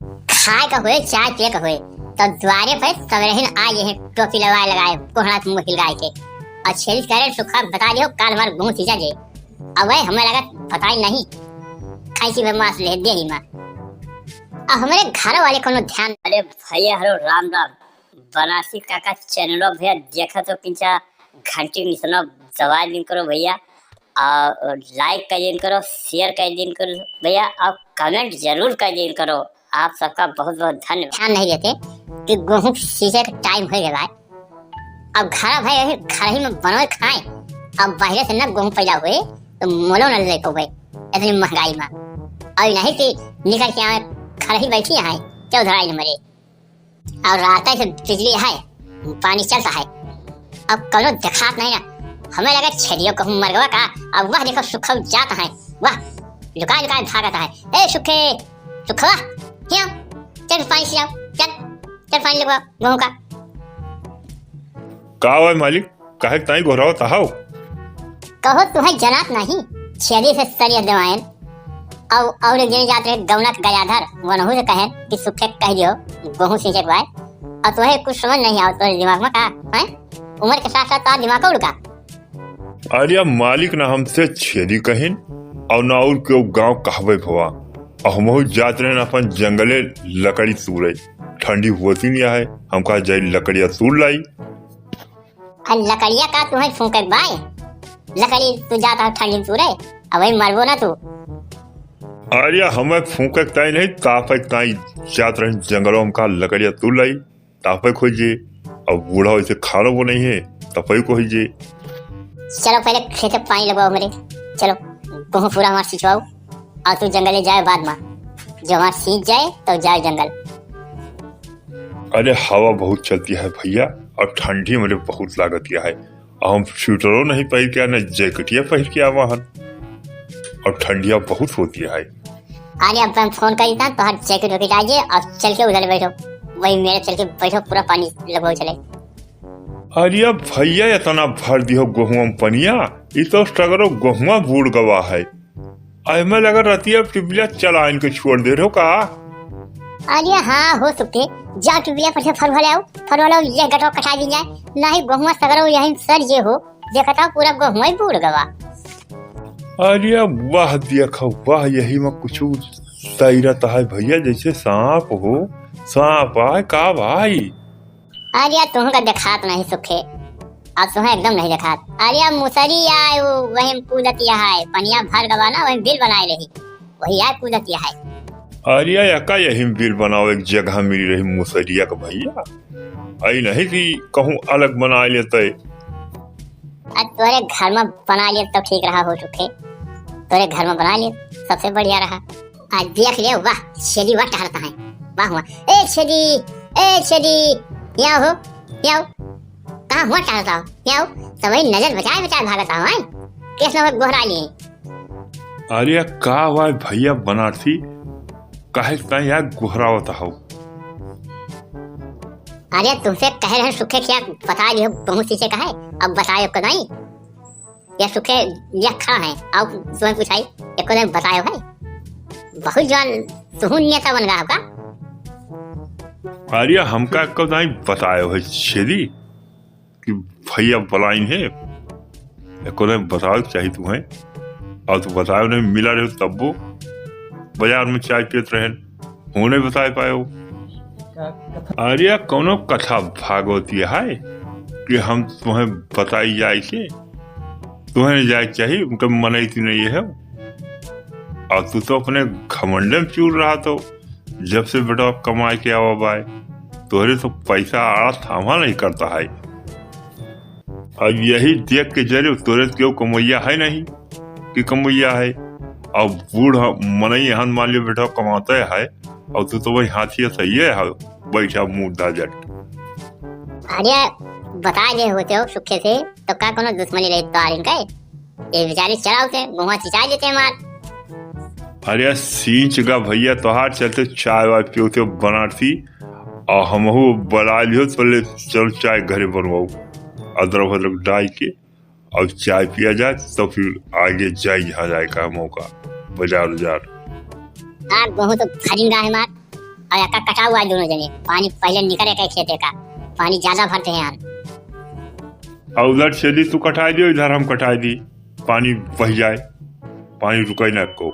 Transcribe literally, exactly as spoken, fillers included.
खाए का होए, चाय पिए का होए, तो द्वारे पे सबेरहिन आ ये टोपी लगाए लगाए, कोहड़ा से मुँह हिलगाए के। और छेदी करे सुखा बता दियो, काल हमार गोहूँ सींचा जे। अब वही हमें लगा पता ही नहीं, खाई सी मास ले दे ही माँ। अब हमारे घर वाले कोनो ध्यान। अरे भैया, हेलो, राम राम। बनारसी काका चैनलो भैया देखा तो किंचा घंटी निशानो दबा दिन करो भैया, और like कर दिन करो, share कर दिन करो भैया, और comment जरूर कर दिन करो। आप सबका बहुत बहुत धन्यवाद। ध्यान नहीं देते कि गोहूँ सींचे का time हो गया है। अब घर भाई यही घर ही में बनोए खाए, अब बाहर से ना गोहूँ पैदा हुए तो मोलो न ले को भाई, इतनी महंगाई में। और नहीं कि निकल के आवे, घर ही बैठी है चौधराई नंबर एक। और रात से बिजली है, पानी चलता है, अब कौनो देखात नहीं ना। हमें लगे छेदियो कहूँ मर गवा का। अब वह देखो सुखो जात है, वह लुकाए लुकाए भागत है। ए सुखे, सुखवा, हियाँ, चल पानी से आओ, चल, चल पानी लगवा गोहूँ का। का हुआ मालिक, काहे ताई गोहरावत हव? कहो तुहैं जनात नहीं, छेदी से सरिया देवायन। और, और एक जने जात रहे गौना के गयाधर, वनहू से कहेन कि सुखे कह दियो, गोहूँ सींचे के बाय। और तुहैं कुछ समझ नहीं आवत तोहरे दिमाग में का, हैं? उम्र के साथ साथ तोहार दिमाग उड़ का? अरे अब मालिक ना हमसे छेदी कहिन, और ना और केहू गाँव कहबे भवा। और हमहू जात रहेन अपन जंगले लकड़ी तूरे, ठंडी होती नहीं है, हम कहा जाई लकड़िया तूर लाई। आ लकड़िया का तुहैं फूंके के बाय? लकड़ी तू जात हो ठंडी में तूरे, अब वही मरबो ना तू। अरे हमें फूंके के ताई नहीं, तापे के ताई जात रहे जंगलों में, का लकड़िया तू लाई, तापे खोजे। अब बूढ़ा वैसे खानो वो नहीं है, तपई को ही जे। चलो पहले खेते पानी लगवाओ मेरे, चलो गोहूँ पूरा हमार सिंचवाओ, और तू जंगले जाए बाद में, जो हमार सींच जाए तो जाए जंगल। अरे हवा बहुत चलती है भैया, और ठंडी मेरे बहुत लागत है। हम स्वेटरो नहीं पहिर के आए, न जैकेटिया पहिर के आवा हन, और ठंडिया बहुत होती है। अरे अब हम फोन कर देता, तोहार जैकेट वैकेट आ जाए और चल के उधर बैठो, वही मेरे चल के बैठो, पूरा पानी लगवाओ चले। अरे अब भैया इतना भर दियो गोहुआ में पनिया, ई तो सगरो गोहुआ बूड़ गवा है। एमे लगा रतिया टिबिया चलाइन के छोड़ दे रहो का? अरे हाँ हो सुखे, जा टिबिया पर से फरवा ले आओ, फरवा ले आओ, ये गटवा कटा दी जाए, नहीं गोहुआ सगरो यही सर जे हो, देखता पूरा गोहुआ ही बूड़ गवा। अरे वाह देखा वाह, यही में कुछ तैरत है भैया, जैसे सांप हो, सांप आए का भाई? अरे तुहका देखात नहीं सुखे, आज तुहे एकदम नहीं देखात। अरे मुसरी आए वो वही कूदत है, पनिया भर गवा ना, वही बिल बनाए रही, वही आए कूदत है। अरे एका यही बिल बनावे के जगह मिली रही मुसरिया का भैया, आई नहीं कि कहूँ अलग बना लेते। आज तोरे घर में बना लिए तो ठीक रहा हो सुखे, तोरे घर में बना लिए सबसे बढ़िया रहा। आज देख ले, वाह, छेदी वाह टहरता है। वाह, वाह। ए छेदी, ए छेदी, यहाँ हो, यहाँ हो। कहाँ हुआ टहरता हो? यहाँ हो। सब वही नजर बचाए बचाए भागता हो, हैं? केस में गोहरा लिए। अरे का हुआ भैया बनारसी, काहे ताई यार गोहरावत हो? अरे तुमसे कह रहे हैं सुखे क्या बता दियो, बहुत चीजें कहे, अब बताओ को नहीं। या सुखे या खा है, आओ तुम्हें पूछाई, एको दिन बतायो है। बहुत जवान तुहू नेता बन गया होगा। अरे हमका एको दिन बतायो है छेदी कि भैया बलाइन है, एको दिन बताओ चाही तुम्हें। और तू बतायो नहीं, मिला रहे तब्बो बाजार में चाय पीत रहन, हूँ नहीं बताए पायो। अरे कौनो कथा भागवती है कि हम तुम्हें बताई जाए के, तुम्हें नहीं जाए के चाहिए, उनके मनई की नहीं है। और तू तो अपने घमंडे में चूर रहा तो, जब से बेटा कमाए के आवा बाय, तोहरे तो पैसा आड़ा थामा नहीं करता है। अब यही देख के जरे तोरे केहू कमैया है नहीं कि कमैया है। अब बूढ़ मनई हन मान लियो बेटा कमाते है, और तू तो वही हाथी सही है, बैठा मुर्दा जट। अरे बता दे होते हो सुखे से, तो का कोनो दुश्मनी रही तो आरिन का? ये बेचारे चलाओ से, गोहुआ चिचा देते हैं मार। अरे सींच गा भैया, तोहार चलते चाय वाय पियो थे बनारसी, और हमहू बला लियो तो ले चल चाय घरे बनवाऊ, अदरक वदरक डाल के, और चाय पिया जाए, तो फिर आगे जाए जहाँ जाए का मौका, बाजार उजार। आ, गोहूँ तो फरिन गा है मार। और एका कटाऊ आज दोनों जने, पानी पहले निकरे के खेते का, पानी ज्यादा भरते हैं यार। और उधर से दी तू कटाई दी, इधर हम कटाई दी, पानी बह जाए, पानी रुके ना को।